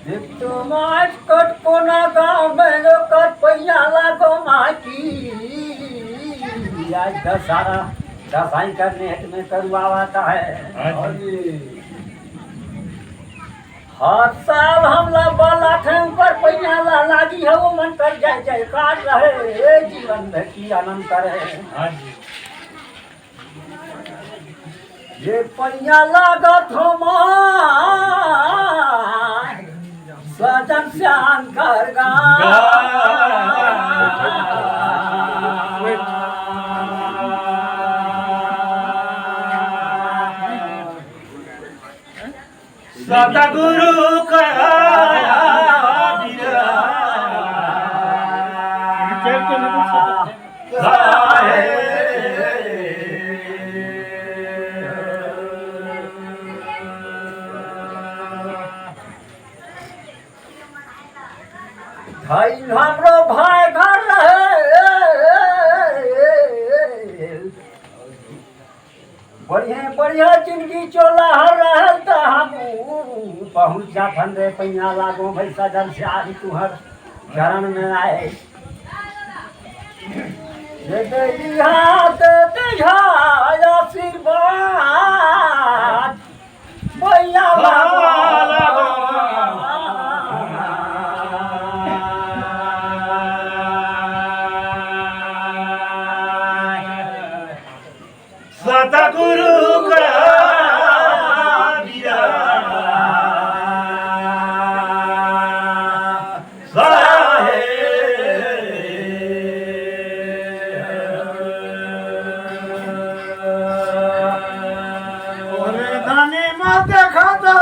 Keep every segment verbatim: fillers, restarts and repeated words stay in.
एक तो माच कट कोना गाँव में लोकत पैया लागो माटी। आज दशहरा, दसाई का नेट में करुआवत हे। हाँ जी। और ये हर साल हमला बलाथे, ऊपर पैया ला लागी हे, वो मन कर जय जयकार रहे, ए जीवन में की आनंद करे। हाँ जी। ये पैया लागत हो माँ, सजन श्याम कर गा। सतगुरु का धइन हमरो भाई घर रहे। बढ़िया, बढ़िया जिंदगी चोला हर रहल त हम पहुँच जाथन रे पैया लागो भैसा जन से आज तुहर चरण में आए। ये दे दिया, दे दिया आशीर्वाद। भैया बाबा। सतगुरु का दिया। अरे धनी मत देखा दो।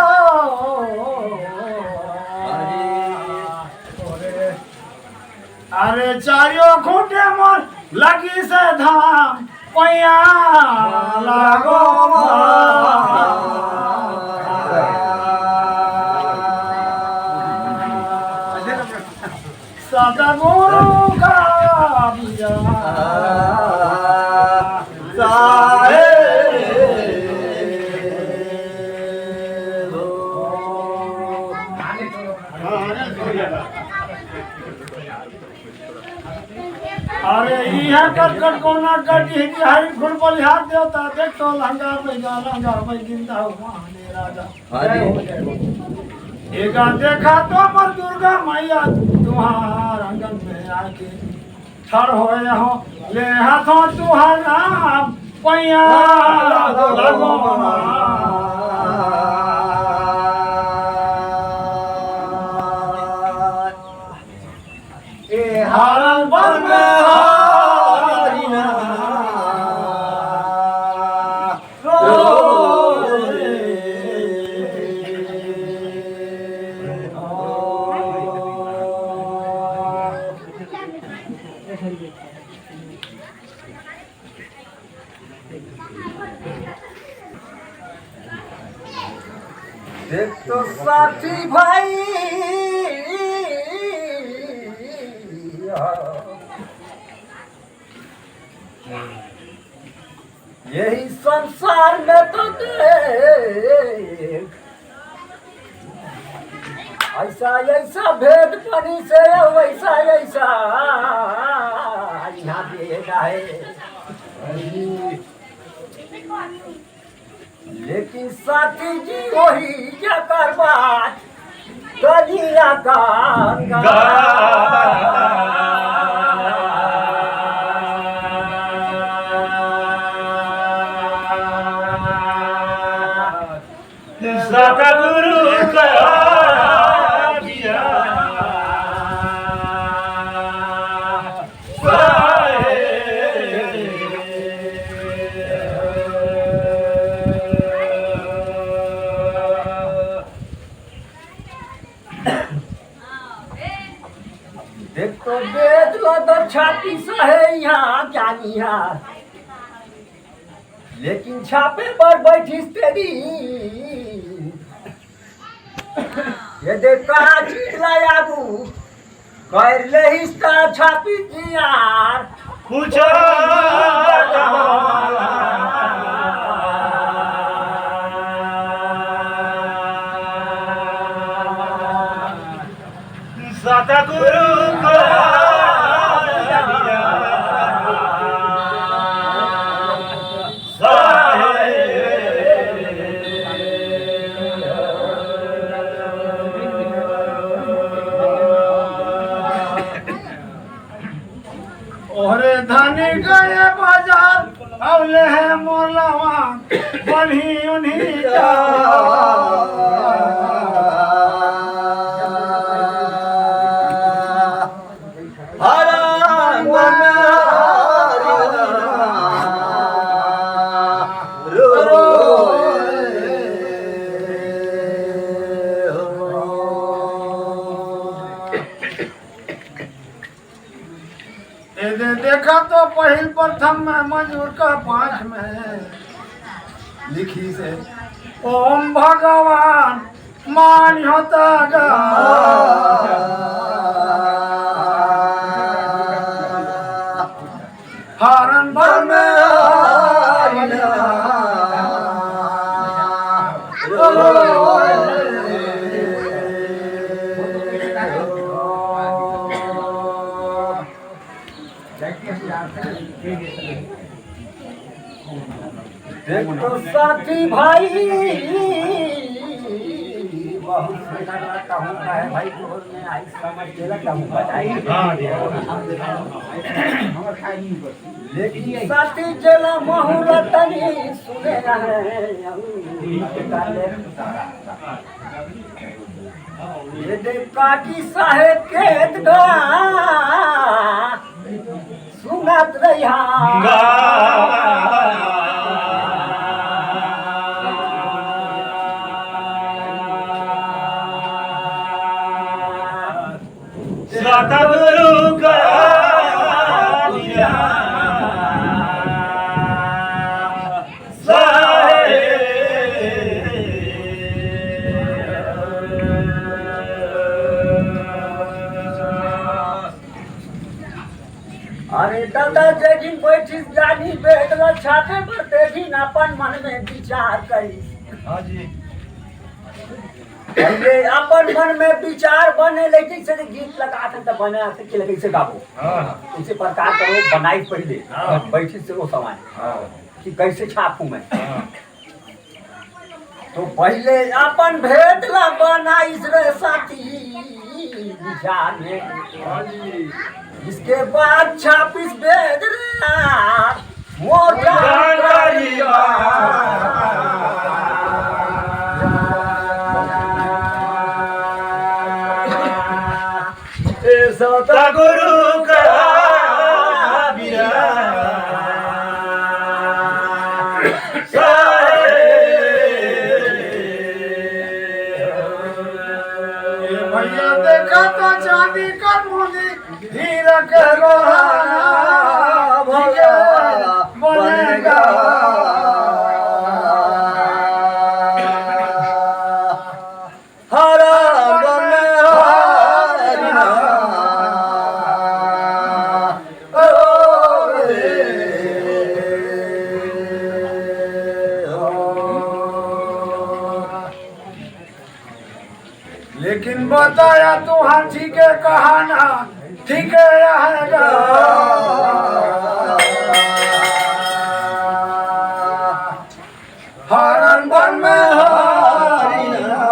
अरे चारियो खूंटे मोर लगी से धाम पैया लागो। सतगुरु का दिया। अरे इहा कटकट कोना कटी है कि हरी फुल बलिहार देवता देख तो लहंगा बैगा लहंगा बैगिंदा हुआ ने राजा। हाँ जी। एका देखा तो पर दुर्गा मैया तुहार आंगन में आके ठाड़ होए हो, ले हाथों तुहार नाम पैया लगो। ए हारन बन हारिना। देख तो साथी भाई, यही संसार में तो देख, ऐसा ऐसा भेद पानी से, वैसा ऐसा यहाँ भेद है। लेकिन साथी जी वही जकर बात कलिया गंगा। सतगुरु का दिया। देख तो वेद ला तो छापी सहे यहाँ ज्ञानी हा, लेकिन छापे पर बैठिस तेरी। ये देख कहाँ चीज ला आगू कर लेहिस ता छापी यार। सतगुरु का ओहरे धनी गए बाजार, अउ ले हे मोर लवा, बन्ही उन्ही जा। हरा मन हरा रो। ए दे, देखा तो पहिल प्रथम में मजूर का पाँच में लिखिस हे, ओम भगवान मान होता गा। हरन भर में आइला। देख तो साथी भाई, बहुत सुंदर लगता हूँ, है भाई, जोर में आई समझ के लगता हूँ, बताई। हाँ, जी। लेकिन साथी जेला महू रतनी सुने रहे, ये देव काकी साहेब के एतका सुनत रहिहा। सतगुरु का अरे दादा, जे दिन बैठिस जानी बेद ल छापे बर, ते दिन अपन मन में विचार करिस। हाँ जी। पहिले अपन मन में विचार बने, लेकिन से गीत लगात हन त बने आथे कि लगे से गाबो। हाँ। उसे प्रकार करो, बनाई पहिले। हाँ। बैठिस से वो सवाल हाँ। कि कैसे छापूं मैं। हाँ। तो पहिले अपन भेद ला बनाइस रे साथी विचार में। इसके बाद छापिस भेद रे यार, मोर जानकारी बा। ए सतगुरु का बिना ए भैया, देखा तो चांदी कर मुंदी, हीरा के रोहाना, भैया, बनेगा। हरा बन हरना। ओ रे, ओ। लेकिन बताया तू हाथी के कहाना, ठीक है गा। हरन बन में हरिना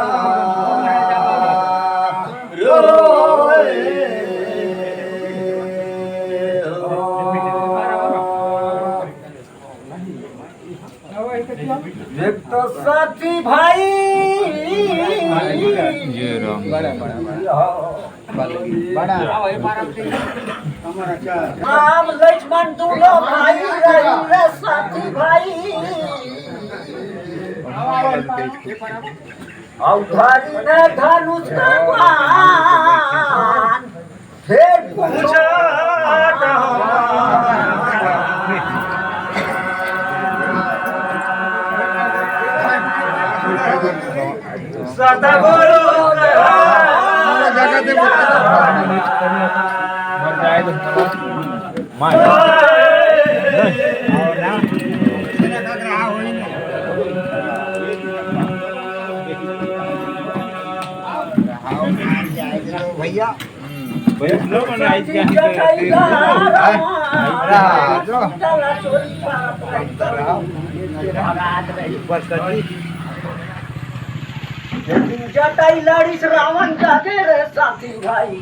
रोए। एक तो साथी भाई, ये राम। बड़ा, बड़ा, बड़ा। राम लक्ष्मण दूनो भाई रही रे साथी भाई। अउ धरी ने धनुष का बाण, फेर पूछो। सतगुरु का जटाई ला रावण, चला चोरी करत रही। लेकिन जटाई लड़िस रावण जाके रे साथी भाई।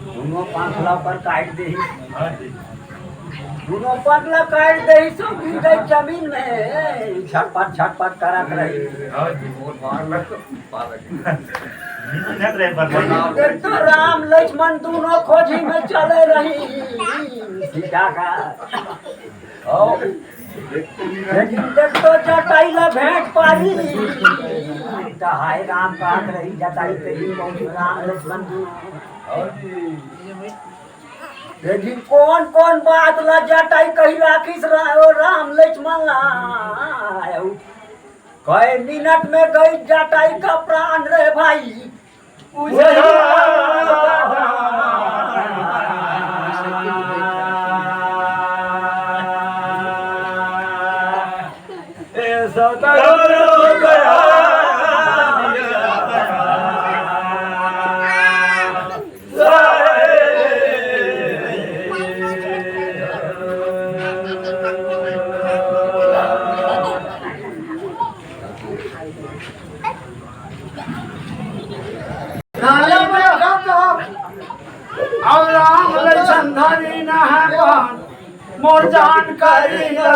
दुनों पांखला ओकर काट देही। दुनों पांखला काट देही, सो गिर गई जमीन में, झटपट झटपट करत रही। एक तो राम लक्ष्मण दुनों खोजी में चले रही सीता का। लेकिन देख तो जटाई ला भेंट पारी, त हाय राम कहत रही जटाई के ही राम लक्ष्मण दुनों। लेकिन कौन कौन बात ला जटाई कही राखिस रा-, ओ राम लक्ष्मण ला। कई मिनट में गई जटाई का प्राण रे भाई। अब राम लक्षण धरी न है बहन, मोर जानकारी ला।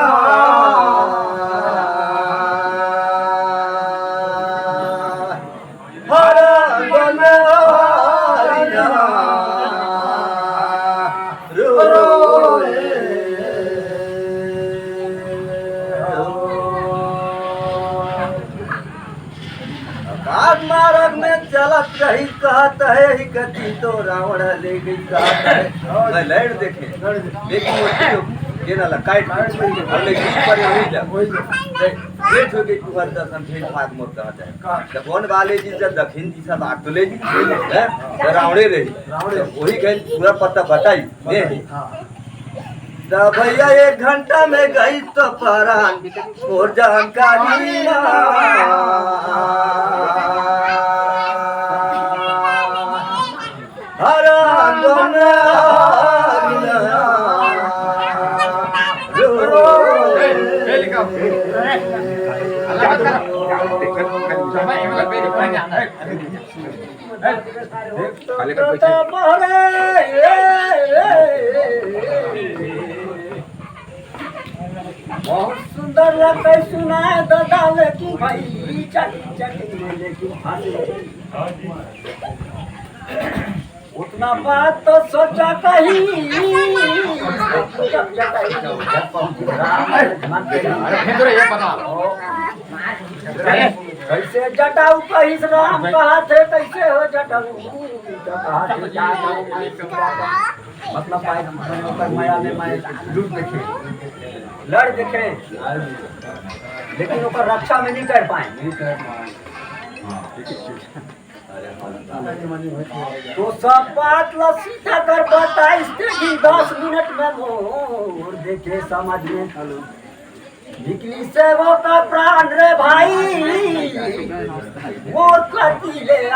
हर बनवारिया रोए। अकाल मारग में चलत रही, कहत हे ही गति तो रावण ले गई, कहत हे। मैं लड़ देखे, लेकिन वो जो ये ना लकाइट, और मैं गिर पड़े हो जा। वही जा। मैं भेंट हो गई, तुम्हारे दर्शन भेंट भाग मोर कहत हे। जब वन वाले जी, जब दक्षिण दिशा भाग तो ले जी, हैं? तो रावणे रही। रावणे। तो वही कहीं पूरा पता बताई, ने? हाँ। त भैया एक घंटा में गई तो परान मोर जानकारी। हर आंदोलन बहुत सुंदर लगता है सुनाए दादा, लेकिन भाई चटी चटी में लेकिन फांसी। उतना बात तो सोचा कहीं। जब जटाई, जब पहुंची राम, अरे, ये बता। कैसे जटाऊ कहिस राम कहा थे, कैसे हो जटाऊ? तो कहा थे, जा, जा, मैं सीता का, मतलब, मैं, मैं ओकर माया में मैं लूट देखे, लड़ देखे, लेकिन ओकर रक्षा में नहीं कर पाए। नहीं कर पाए। हाँ। तो सब बात ला सीता कर बताइस, देखी दस मिनट में मोर देखे समझ में। निकली से वो का प्राण रे भाई, वो कति ले आ।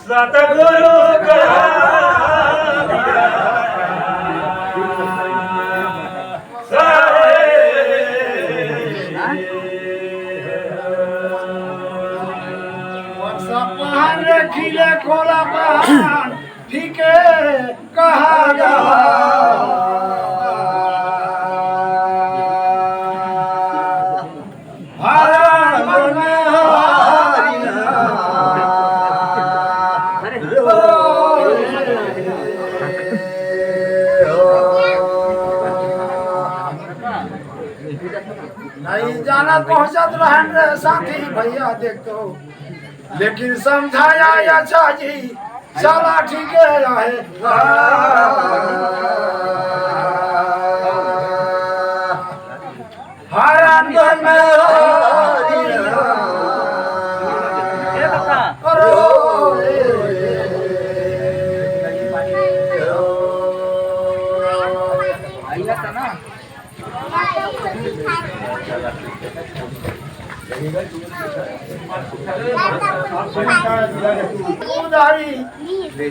सतगुरु का पहाड़ रे खिले खोला पहाड़, ठीक है, कहा जा। हरा मन हरिया। नहीं जाना पहुंचत रहन रे साथी भैया, देख तो, लेकिन समझाया अच्छा जी, चला ठीक है। हरा मन हरिया। उधारी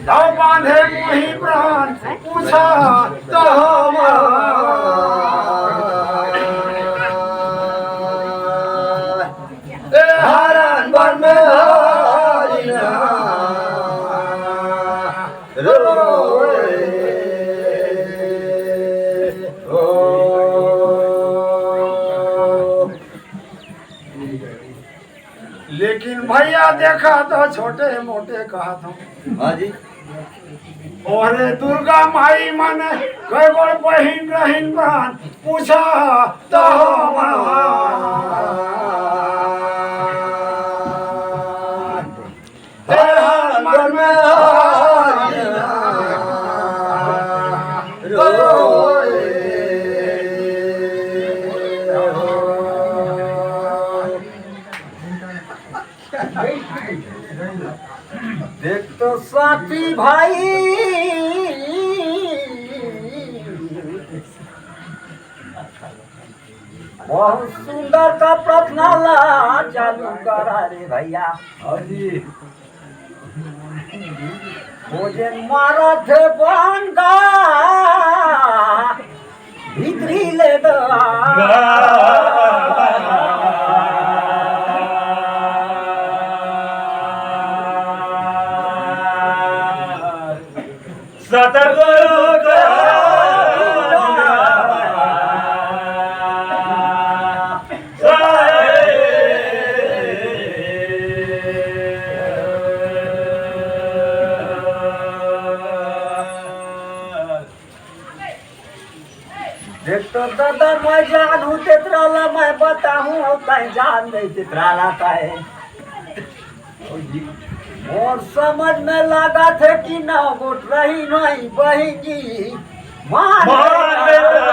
अउ बांधे मोहि प्राण, पूछा त हमार। ए हरण बर में हरि ना रोए हो। लेकिन भैया देखा तो छोटे मोटे कहत हूँ। हाँ जी। ओरे दुर्गा माई मन कई गोड़ बहिन रहिन प्राण पूछा तो हमार। हे हर मन में रोए। देख तो साथी भाई, बहुत सुंदर का प्रार्थना ला चालू करा रे भैया। हाँ जी। भोजन मारत बांधा भीतरी ले दो। सतगुरु का देख तो दादा, मैं जानहूँ तेतरा ला, मैं बताहूँ, अउ तैं जान नहीं तेतरा ला तैं। मोर समझ में लागत हे कि नौ गोट रही नहीं बहिनी, मान मान बेटा।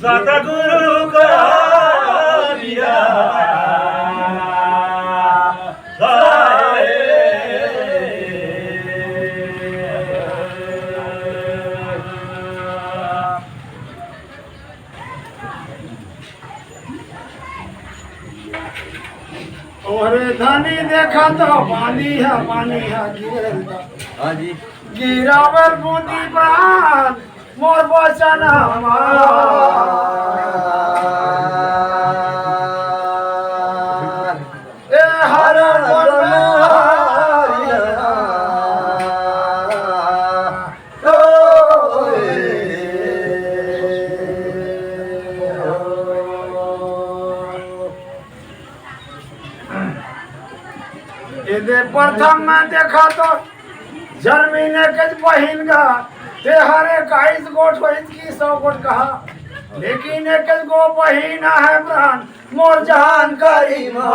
सतगुरु का दिया। ओरे धनी देखा तो पानी है, पानी है गिरल बा। हाँ जी। गिरावल बूंदी प्राण मोर बचन हमार। ए हरण बन एदे प्रथम में देखा तो जन्मिन एकच बहिन गा, तेहर इक्कीस गोठ होइस कि सौ गोठ कहा, लेकिन एकच गो बहिन है प्राण मोर जानकारी मा।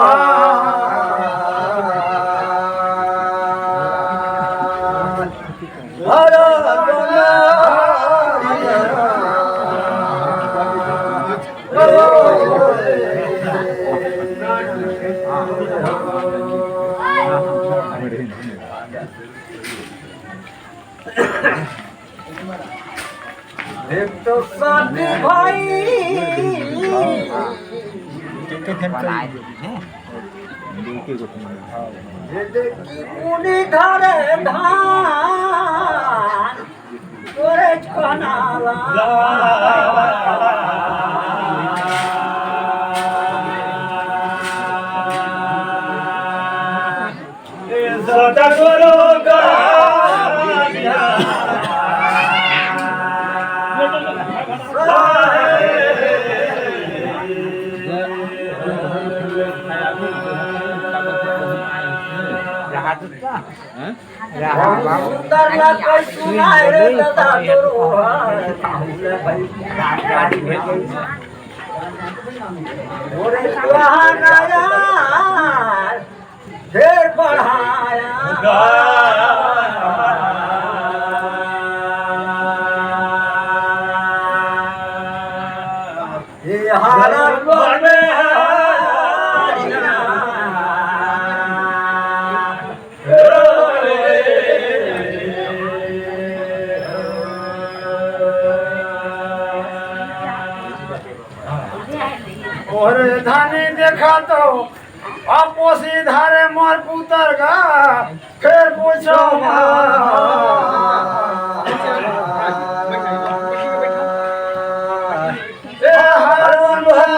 एक तो साथी भाई, ये देखी पुनी धरे धान, तोरे कनाला। सतगुरु का सुंदर ला कोई सुनाए रे दादा तोरो हाल। मोरे सुहाना यार, ढेर बढ़ाया। ये हालत में हारिया। तोहरे धानी देखा तो, अब पोसी धारे मोर पुतर गा, फेर पूछो माँ। ए हरुण भाई।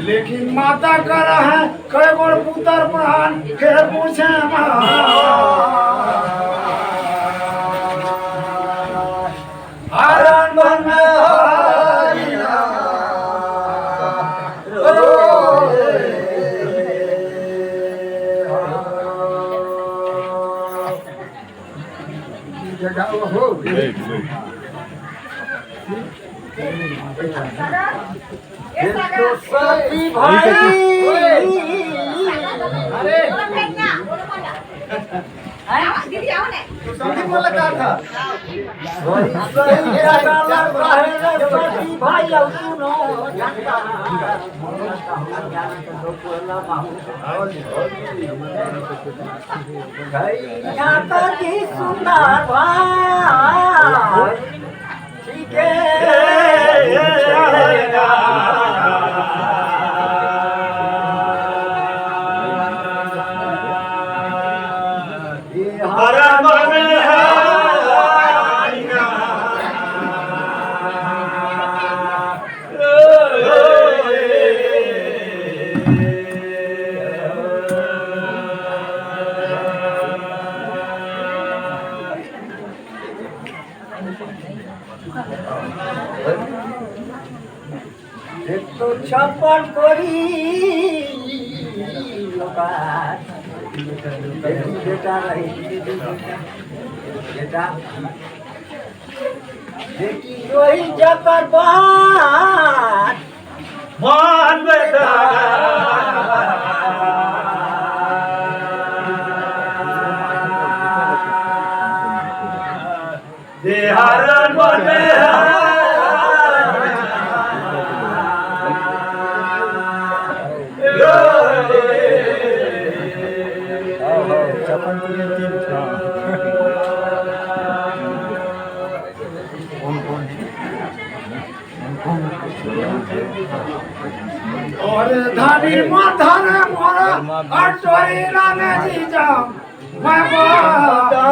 लेकिन माता करा है, कई गोर पुतर प्राण, के पूछे माँ। हरण बन हरिया। जगह हो। ये तो सती भाई। अरे। दीदी, आओ ना। तो सती बोला क्या था? सही साला भाई रे, सती भाई, आओ सुनो। भैया तो जी सुंदर भाई। एक तो छप्पन कोरी ओकर। बेटा रही, बेटा। लेकिन वही जकर बात। मान बेटा। देहारन बने। और धानी माथा रे मोरा, अटोरी लाने जी जा। मैं बाबा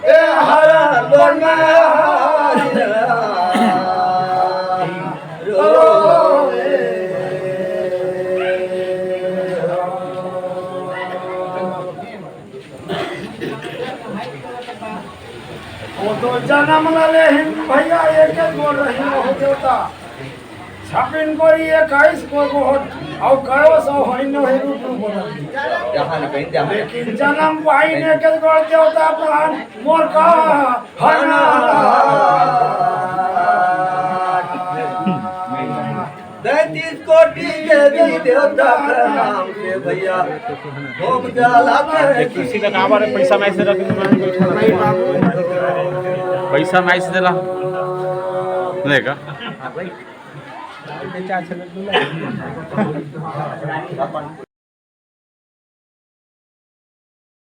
ए हरा लोना। वो तो जनम ला लेहिन भैया, एक एक गोर रही हो देवता। छपिन कोरी इक्कीस को गोठ, अउ कयो सौ होइन हे रूप रूप बदल। जहाँ ले कहीं जहाँ। लेकिन जनम पाइन एक एक गोर देवता प्राण मोर का हरना। तैंतीस कोटि देवी देवता प्रणाम के भैया। भोग जाला करे। किसी का नाम आ रहा है, पैसा मैं से रख दूंगा। पैसा मैं से दे रहा। नहीं का?